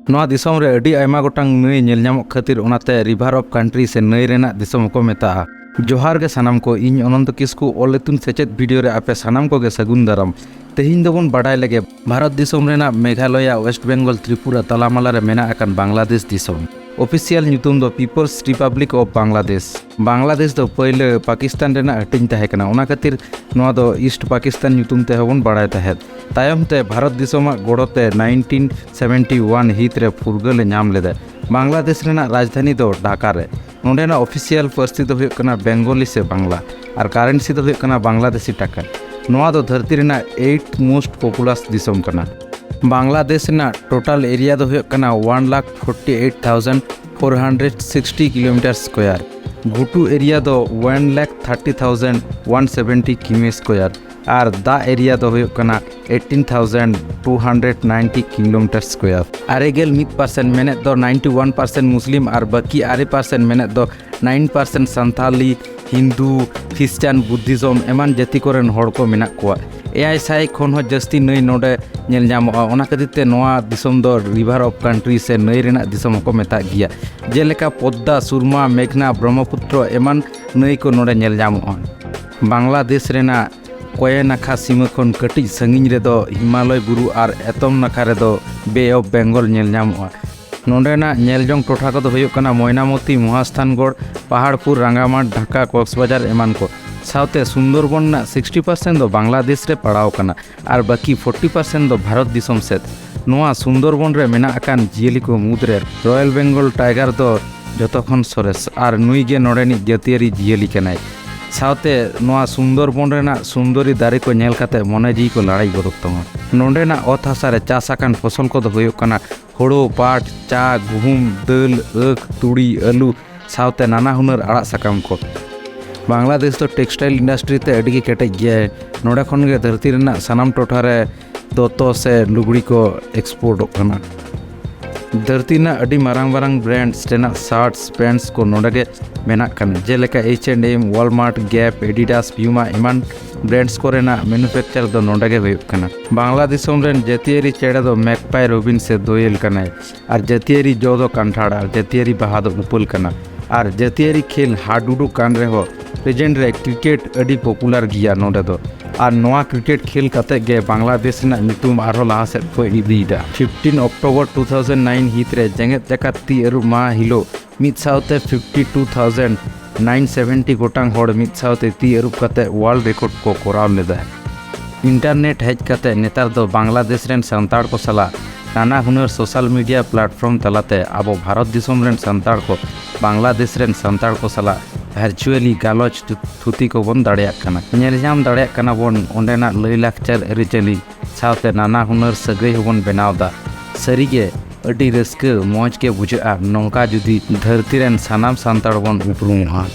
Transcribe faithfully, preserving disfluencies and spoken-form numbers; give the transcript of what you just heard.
ᱱᱚᱣᱟ ᱫᱤᱥᱚᱢ ᱨᱮ ᱟᱹᱰᱤ ᱟᱭᱢᱟ ᱜᱚᱴᱟᱝ ᱱᱟᱹᱭ ᱧᱮᱞ ᱧᱟᱢᱚᱜ ᱠᱷᱟᱹᱛᱤᱨ ᱚᱱᱟᱛᱮ River of Country ᱥᱮ ᱱᱟᱹᱭ ᱨᱮᱱᱟᱜ ᱫᱤᱥᱚᱢ ᱦᱚᱸᱠᱚ ᱢᱮᱛᱟᱜᱼᱟ᱾ ᱡᱚᱦᱟᱨ ᱜᱮ ᱥᱟᱱᱟᱢ ᱠᱚ, ᱤᱧ ᱚᱱᱚᱱᱛᱚ ᱠᱤᱥᱠᱩ ᱚᱞ ᱤᱛᱩᱱ ᱥᱮᱪᱮᱫ ᱵᱷᱤᱰᱤᱭᱳ ᱨᱮ ᱟᱯᱮ ᱥᱟᱱᱟᱢ ᱠᱚᱜᱮ ᱥᱟᱹᱜᱩᱱ ᱫᱟᱨᱟᱢ᱾ ᱛᱮᱦᱮᱧ ᱫᱚᱵᱚᱱ ᱵᱟᱰᱟᱭ ᱞᱮᱜᱮ ᱵᱷᱟᱨᱚᱛ ᱫᱤᱥᱚᱢ ᱨᱮᱱᱟᱜ ᱢᱮᱜᱷᱟᱞᱚᱭᱟ, ᱳᱭᱮᱥᱴ ᱵᱮᱝᱜᱚᱞ, ᱛᱨᱤᱯᱩᱨᱟ ᱛᱟᱞᱟᱢᱟᱞᱟ ᱨᱮ ᱢᱮᱱᱟᱜ ᱟᱠᱟᱱ ᱵᱟᱝᱞᱟᱫᱮᱥ ᱫᱤᱥᱚᱢ᱾ ᱚᱯᱷᱤᱥᱤᱭᱟᱞ ᱧᱩᱛᱩᱢ ᱫᱚ People's Republic of Bangladesh᱾ Bangladesh ᱫᱚ ᱯᱟᱹᱭᱞᱟᱹ ᱯᱟᱠᱤᱥᱛᱟᱱ ᱨᱮᱱᱟᱜ ᱦᱟᱹᱴᱤᱧ ᱛᱟᱦᱮᱸ ᱠᱟᱱᱟ, ᱚᱱᱟ ᱠᱷᱟᱹᱛᱤᱨ ᱱᱚᱣᱟ ᱫᱚ ᱤᱥᱴ ᱯᱟᱠᱤᱥᱛᱟᱱ ᱧᱩᱛᱩᱢ ᱛᱮᱦᱚᱸ ᱵᱚᱱ ᱵᱟᱲᱟᱭ ᱛᱟᱦᱮᱸᱫ᱾ ᱛᱟᱭᱚᱢ ᱛᱮ ᱵᱷᱟᱨᱚᱛ ᱫᱤᱥᱚᱢᱟᱜ ᱜᱚᱲᱚ ᱛᱮ ᱱᱟᱭᱤᱱᱴᱤᱱ ᱥᱮᱵᱷᱮᱱᱴᱤ ᱳᱣᱟᱱ ᱦᱤᱛ ᱨᱮ ᱯᱷᱩᱨᱜᱟᱹᱞ ᱮ ᱧᱟᱢ ᱞᱮᱫᱟ᱾ ᱵᱟᱝᱞᱟᱫᱮᱥ ᱨᱮᱱᱟᱜ ᱨᱟᱡᱽᱫᱷᱟᱱᱤ ᱫᱚ ᱰᱷᱟᱠᱟ ᱨᱮ᱾ ᱱᱚᱰᱮᱱᱟᱜ ᱚᱯᱷᱤᱥᱤᱭᱟᱞ ᱯᱟᱹᱨᱥᱤ ᱫᱚ ᱦᱩᱭᱩᱜ ᱠᱟᱱᱟ ᱵᱮᱝᱜᱚᱞᱤ ᱥᱮ ᱵᱟᱝᱞᱟ, ᱟᱨ ᱠᱟᱨᱮᱱᱥᱤ ᱫᱚ ᱦᱩᱭᱩᱜ ᱠᱟᱱᱟ ᱵᱟᱝᱞᱟᱫᱮᱥᱤ ᱴᱟᱠᱟ᱾ ᱱᱚᱣᱟ ᱫᱚ ᱫᱷᱟᱹᱨᱛᱤ ᱨᱮᱱᱟᱜ ᱮᱭᱤᱴ ᱢᱳᱥᱴ ᱯᱚᱯᱩᱞᱟᱥ ᱫᱤᱥᱚᱢ ᱠᱟᱱᱟ᱾ ᱵᱟᱝᱞᱟᱫᱮᱥ ᱨᱮᱱᱟᱜ ᱴᱳᱴᱟᱞ ᱮᱨᱤᱭᱟ ᱫᱚ ᱦᱩᱭᱩᱜ ᱠᱟᱱᱟ one lakh forty eight thousand four hundred sixty kilometre square. ᱜᱷᱩᱴᱩ ᱮᱨᱤᱭᱟ ᱫᱚ one lakh thirty thousand one seventy ᱠᱤᱢᱤ ᱥᱠᱚᱭᱟᱨ᱾ ᱟᱨ ᱫᱟᱜ ᱮᱨᱤᱭᱟ ᱫᱚ ᱦᱩᱭᱩᱜ ᱠᱟᱱᱟ eighteen thousand two hundred ninety kilometre square. ᱟᱨᱮ ᱜᱮᱞ ᱢᱤᱫ ᱯᱟᱨᱥᱮᱱᱴ ᱢᱮᱱᱮᱫ ᱫᱚ ᱱᱟᱭᱤᱱᱴᱤ ᱳᱣᱟᱱ ᱯᱟᱨᱥᱮᱱᱴ ᱢᱩᱥᱞᱤᱢ ᱟᱨ ᱵᱟᱹᱠᱤ ᱟᱨᱮ ᱯᱟᱨᱥᱮᱱᱴ ᱢᱮᱱᱮᱫ ᱫᱚ nine percent Santali, Hindu, Christian, Buddhism ᱮᱢᱟᱱ ᱡᱟᱹᱛᱤ ᱠᱚᱨᱮᱱ ᱦᱚᱲ ᱠᱚ ᱢᱮᱱᱟᱜ ᱠᱚᱣᱟ᱾ ᱮᱭᱟᱭ ᱥᱟᱭ ᱠᱷᱚᱱ ᱦᱚᱸ ᱡᱟᱹᱥᱛᱤ ᱱᱟᱹᱭ ᱱᱚᱰᱮ ᱧᱮᱞ ᱧᱟᱢᱚᱜᱼᱟ᱾ ᱚᱱᱟ ᱠᱷᱟᱹᱛᱤᱨ ᱛᱮ ᱱᱚᱣᱟ ᱫᱤᱥᱚᱢ ᱫᱚ River of Country ᱥᱮ ᱱᱟᱹᱭ ᱨᱮᱱᱟᱜ ᱫᱤᱥᱚᱢ ᱦᱚᱸᱠᱚ ᱢᱮᱛᱟᱜ ᱜᱮᱭᱟ᱾ ᱡᱮᱞᱮᱠᱟ ᱯᱚᱫᱽᱫᱟ, ᱥᱩᱨᱢᱟ, ᱢᱮᱜᱷᱱᱟ, ᱵᱨᱚᱦᱢᱯᱩᱛᱨᱚ ᱮᱢᱟᱱ ᱱᱟᱹᱭ ᱠᱚ ᱱᱚᱰᱮ ᱧᱮᱞ ᱧᱟᱢᱚᱜᱼᱟ᱾ ᱵᱟᱝᱞᱟᱫᱮᱥ ᱨᱮᱱᱟᱜ ᱠᱚᱭᱮ ᱱᱟᱠᱷᱟ ᱥᱤᱢᱟᱹ ᱠᱷᱚᱱ ᱠᱟᱹᱴᱤᱡ ᱥᱟᱺᱜᱤᱧ ᱨᱮᱫᱚ ᱦᱤᱢᱟᱞᱚᱭ ᱵᱩᱨᱩ ᱟᱨ ᱮᱛᱚᱢ ᱱᱟᱠᱷᱟ ᱨᱮᱫᱚ ᱵᱮ ᱚᱯᱷ ᱵᱮᱝᱜᱚᱞ ᱧᱮᱞ ᱧᱟᱢᱚᱜᱼᱟ᱾ ᱱᱚᱰᱮᱱᱟᱜ ᱧᱮᱞᱡᱚᱝ ᱴᱚᱴᱷᱟ ᱠᱚᱫᱚ ᱦᱩᱭᱩᱜ ᱠᱟᱱᱟ ᱢᱚᱭᱱᱟᱢᱚᱛᱤ, ᱢᱚᱦᱟᱥᱛᱷᱟᱱᱜᱚᱲ, ᱯᱟᱦᱟᱲᱯᱩᱨ, ᱨᱟᱸᱜᱟᱢᱟᱴ, ᱰᱷᱟᱠᱟ, ᱠᱚᱠᱥᱵᱟᱡᱟᱨ ᱮᱢᱟᱱ ᱠᱚ᱾ ᱥᱟᱶᱛᱮ ᱥᱩᱱᱫᱚᱨᱵᱚᱱ ᱨᱮᱱᱟᱜ ᱥᱤᱠᱥᱴᱤ ᱯᱟᱨᱥᱮᱱᱴ ᱫᱚ ᱵᱟᱝᱞᱟᱫᱮᱥ ᱨᱮ ᱯᱟᱲᱟᱣ ᱠᱟᱱᱟ ᱟᱨ ᱵᱟᱹᱠᱤ ᱯᱷᱳᱨᱴᱤ ᱯᱟᱨᱥᱮᱱᱴ ᱫᱚ ᱵᱷᱟᱨᱚᱛ ᱫᱤᱥᱚᱢ ᱥᱮᱫ᱾ ᱱᱚᱣᱟ ᱥᱩᱱᱫᱚᱨᱵᱚᱱ ᱨᱮ ᱢᱮᱱᱟᱜ ᱟᱠᱟᱱ ᱡᱤᱭᱟᱹᱞᱤ ᱠᱚ ᱢᱩᱫᱽᱨᱮ ᱨᱚᱭᱮᱞ ᱵᱮᱝᱜᱚᱞ ᱴᱟᱭᱜᱟᱨ ᱫᱚ ᱡᱚᱛᱚ ᱠᱷᱚᱱ ᱥᱚᱨᱮᱥ ᱟᱨ ᱱᱩᱭ ᱜᱮ ᱱᱚᱰᱮᱱᱤᱡ ᱡᱟᱹᱛᱤᱭᱟᱹᱨᱤ ᱡᱤᱭᱟᱹᱞᱤ ᱠᱟᱱᱟᱭ᱾ ᱥᱟᱶᱛᱮ ᱱᱚᱣᱟ ᱥᱩᱱᱫᱚᱨᱵᱚᱱ ᱨᱮᱱᱟᱜ ᱥᱩᱱᱫᱚᱨᱤ ᱫᱟᱨᱮ ᱠᱚ ᱧᱮᱞ ᱠᱟᱛᱮ ᱢᱚᱱᱮ ᱡᱤᱣᱤ ᱠᱚ ᱞᱟᱲᱟᱭ ᱜᱚᱫᱚᱜ ᱛᱟᱢᱟ᱾ ᱱᱚᱰᱮᱱᱟᱜ ᱚᱛ ᱦᱟᱥᱟ ᱨᱮ ᱪᱟᱥ ᱟᱠᱟᱱ ᱯᱷᱚᱥᱚᱞ ᱠᱚᱫᱚ ᱦᱩᱭᱩᱜ ᱠᱟᱱᱟ ᱦᱳᱲᱳ, ᱯᱟᱴ, ᱪᱟ, ᱜᱩᱦᱩᱢ, ᱫᱟᱹᱞ, ᱟᱹᱠ, ᱛᱩᱲᱤ, ᱟᱹᱞᱩ ᱥᱟᱶᱛᱮ ᱱᱟᱱᱟ ᱦᱩᱱᱟᱹᱨ ᱟᱲᱟᱜ ᱥᱟᱠᱟᱢ ᱠᱚ᱾ ᱵᱟᱝᱞᱟᱫᱮᱥ ᱫᱚ ᱴᱮᱠᱥᱴᱟᱭᱤᱞ ᱤᱱᱰᱟᱥᱴᱨᱤ ᱛᱮ ᱟᱹᱰᱤ ᱜᱮ ᱠᱮᱴᱮᱡ ᱜᱮᱭᱟᱭ᱾ ᱱᱚᱰᱮ ᱠᱷᱚᱱ ᱜᱮ ᱫᱷᱟᱹᱨᱛᱤ ᱨᱮᱱᱟᱜ ᱥᱟᱱᱟᱢ ᱴᱚᱴᱷᱟ ᱨᱮ ᱫᱚᱛᱚ ᱥᱮ ᱞᱩᱜᱽᱲᱤ ᱠᱚ ᱮᱠᱥᱯᱳᱨᱴᱚᱜ ᱠᱟᱱᱟ᱾ ᱫᱷᱟᱹᱨᱛᱤ ᱨᱮᱱᱟᱜ ᱟᱹᱰᱤ ᱢᱟᱨᱟᱝ ᱢᱟᱨᱟᱝ ᱵᱨᱮᱱᱰᱥ ᱨᱮᱱᱟᱜ ᱥᱟᱨᱴᱥ, ᱯᱮᱱᱴᱥ ᱠᱚ ᱱᱚᱰᱮ ᱜᱮ ᱢᱮᱱᱟᱜ ᱠᱟᱱᱟ, ᱡᱮᱞᱮᱠᱟ H and M, Walmart, Gap, Adidas, Puma ᱮᱢᱟᱱ ᱵᱨᱮᱱᱰᱥ ᱠᱚᱨᱮᱱᱟᱜ ᱢᱮᱱᱩᱯᱷᱮᱠᱪᱟᱨ ᱫᱚ ᱱᱚᱰᱮ ᱜᱮ ᱦᱩᱭᱩᱜ ᱠᱟᱱᱟ᱾ ᱵᱟᱝᱞᱟ ᱫᱤᱥᱚᱢ ᱨᱮᱱ ᱡᱟᱹᱛᱤᱭᱟᱹᱨᱤ ᱪᱮᱬᱮ ᱫᱚ ᱢᱮᱠᱯᱟᱭ ᱨᱚᱵᱤᱱ ᱥᱮ ᱫᱳᱭᱮᱞ ᱠᱟᱱᱟᱭ, ᱟᱨ ᱡᱟᱹᱛᱤᱭᱟᱹᱨᱤ ᱡᱚ ᱫᱚ ᱠᱟᱱᱴᱷᱟᱲ, ᱟᱨ ᱡᱟᱹᱛᱤᱭᱟᱹᱨᱤ ᱵᱟᱦᱟ ᱫᱚ ᱩᱯᱟᱹᱞ ᱠᱟᱱᱟ, ᱟᱨ ᱡᱟᱹᱛᱤᱭᱟᱹᱨᱤ ᱠᱷᱮᱞ ᱦᱟᱰᱩᱰᱩ ᱠᱟᱱ ᱨᱮᱦᱚᱸ ᱯᱨᱮᱡᱮᱱᱴ ᱨᱮ ᱠᱨᱤᱠᱮᱴ ᱟᱹᱰᱤ ᱯᱚᱯᱩᱞᱟᱨ ᱜᱮᱭᱟ ᱱᱚᱰᱮ ᱫᱚ᱾ ᱟᱨ ᱱᱚᱣᱟ ᱠᱨᱤᱠᱮᱴ ᱠᱷᱮᱞ ᱠᱟᱛᱮ ᱜᱮ ᱵᱟᱝᱞᱟᱫᱮᱥ ᱨᱮᱱᱟᱜ ᱧᱩᱛᱩᱢ ᱟᱨᱦᱚᱸ ᱞᱟᱦᱟ ᱥᱮᱫ ᱠᱚ ᱤᱫᱤᱭᱮᱫᱟ᱾ Fifteen October two thousand nine ᱦᱤᱛ ᱨᱮ ᱡᱮᱜᱮᱛ ᱡᱟᱠᱟᱛ ᱛᱤ ᱟᱹᱨᱩᱵ ᱢᱟᱦᱟ ᱦᱤᱞᱳᱜ ᱢᱤᱫ ᱥᱟᱶᱛᱮ fifty two thousand nine seventy ᱜᱚᱴᱟᱝ ᱦᱚᱲ ᱢᱤᱫ ᱥᱟᱶᱛᱮ ᱛᱤ ᱟᱹᱨᱩᱵ ᱠᱟᱛᱮ ᱣᱟᱨᱞᱰ ᱨᱮᱠᱚᱨᱰ ᱠᱚ ᱠᱚᱨᱟᱣ ᱞᱮᱫᱟ᱾ ᱤᱱᱴᱟᱨᱱᱮᱴ ᱦᱮᱡ ᱠᱟᱛᱮ ᱱᱮᱛᱟᱨ ᱫᱚ ᱵᱟᱝᱞᱟᱫᱮᱥ ᱨᱮᱱ ᱥᱟᱱᱛᱟᱲ ᱠᱚ ᱥᱟᱞᱟᱜ ᱱᱟᱱᱟ ᱦᱩᱱᱟᱹᱨ ᱥᱳᱥᱟᱞ ᱢᱤᱰᱤᱭᱟ ᱯᱞᱟᱴᱯᱷᱚᱨᱢ ᱛᱟᱞᱟᱛᱮ ᱟᱵᱚ ᱵᱷᱟᱨᱚᱛ ᱫᱤᱥᱚᱢ ᱨᱮᱱ ᱥᱟᱱᱛᱟᱲ ᱠᱚ ᱵᱟᱝᱞᱟᱫᱮᱥ ᱨᱮᱱ ᱥᱟᱱᱛᱟᱲ ᱠᱚ ᱥᱟᱞᱟᱜ ᱵᱷᱟᱨᱪᱩᱣᱟᱞᱤ ᱜᱟᱞᱚᱪ ᱛᱷᱩ-, ᱛᱷᱩᱛᱤ ᱠᱚᱵᱚᱱ ᱫᱟᱲᱮᱭᱟᱜ ᱠᱟᱱᱟ᱾ ᱧᱮᱞ ᱧᱟᱢ ᱫᱟᱲᱮᱭᱟᱜ ᱠᱟᱱᱟ ᱵᱚᱱ ᱚᱸᱰᱮᱱᱟᱜ ᱞᱟᱹᱭᱼᱞᱟᱠᱪᱟᱨ ᱟᱹᱨᱤᱪᱟᱹᱞᱤ ᱥᱟᱶᱛᱮ ᱱᱟᱱᱟ ᱦᱩᱱᱟᱹᱨ ᱥᱟᱹᱜᱟᱹᱭ ᱦᱚᱸᱵᱚᱱ ᱵᱮᱱᱟᱣ ᱮᱫᱟ᱾ ᱥᱟᱹᱨᱤᱜᱮ ᱟᱹᱰᱤ ᱨᱟᱹᱥᱠᱟᱹ ᱢᱚᱡᱽ ᱜᱮ ᱵᱩᱡᱷᱟᱹᱜᱼᱟ ᱱᱚᱝᱠᱟ ᱡᱩᱫᱤ ᱫᱷᱟᱹᱨᱛᱤ ᱨᱮᱱ ᱥᱟᱱᱟᱢ ᱥᱟᱱᱛᱟᱲ ᱵᱚᱱ ᱩᱯᱨᱩᱢᱚᱜᱼᱟ᱾